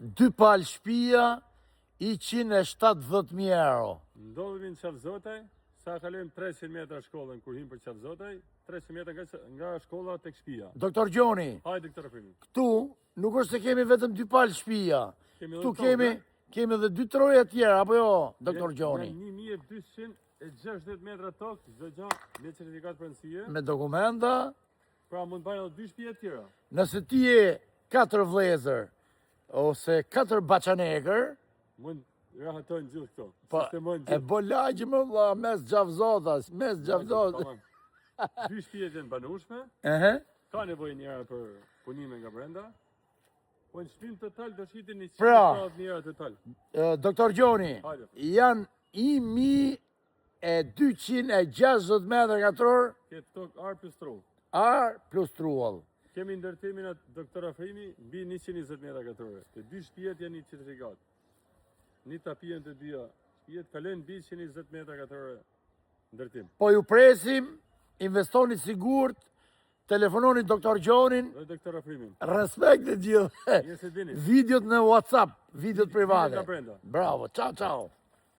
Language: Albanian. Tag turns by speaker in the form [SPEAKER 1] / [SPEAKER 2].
[SPEAKER 1] Dy palë shpia, 170.000 euro.
[SPEAKER 2] Ndodhemi në Qafzotaj, sa kalojmë 300 metra shkollën kur him për Qafzotaj, 300 metra nga, nga shkolla tek shtëpia.
[SPEAKER 1] Doktor Gjoni,
[SPEAKER 2] Hajde doktor Afrimi.
[SPEAKER 1] këtu nuk është se kemi vetëm dy palë shpia.
[SPEAKER 2] Kemi
[SPEAKER 1] Këtu
[SPEAKER 2] edhe
[SPEAKER 1] kemi kemi edhe dy troje tjera, apo jo, doktor Gjoni?
[SPEAKER 2] Janë 1260 metra tokë, çdo gjë me certifikat pronësie.
[SPEAKER 1] Me dokumenta,
[SPEAKER 2] Pra mund të bëjnë edhe dy shtëpi të tjera.
[SPEAKER 1] nëse ti je katër vlezër ose katër baçanekër,
[SPEAKER 2] Mund rahatojnë gjithë këto.
[SPEAKER 1] po
[SPEAKER 2] Sistemojnë
[SPEAKER 1] e
[SPEAKER 2] gjithë.
[SPEAKER 1] bo lagje më vlla, mes Gjafzotas, mes Gjafzotas.
[SPEAKER 2] Tamam. Dy shtëpi janë banueshme,
[SPEAKER 1] Ehe.
[SPEAKER 2] ka nevojë njëra për punime nga brenda. Po në shtëpinë total do shitin 170
[SPEAKER 1] Pra.
[SPEAKER 2] mijë euro total.
[SPEAKER 1] E, Doktor Gjoni,
[SPEAKER 2] Hajde.
[SPEAKER 1] janë 1260 metra katror
[SPEAKER 2] Këtë tokë ar plus trull.
[SPEAKER 1] ar plus truall.
[SPEAKER 2] Kemi ndërtimin atë doktor Afrimi mbi 120 metra katrore. Të dy shtëpiat janë një certifikat. Një tapi janë të dyja. Shtëpiat kalojnë mbi 120 metra katrore ndërtim.
[SPEAKER 1] Po ju presim, investoni sigurt, telefononi doktor Gjonin,
[SPEAKER 2] Dhe doktor Afrimin.
[SPEAKER 1] respekt të gjithë.
[SPEAKER 2] Mirë se vini.
[SPEAKER 1] Videot në WhatsApp, videot private.
[SPEAKER 2] Nga brenda.
[SPEAKER 1] Bravo, ciao ciao.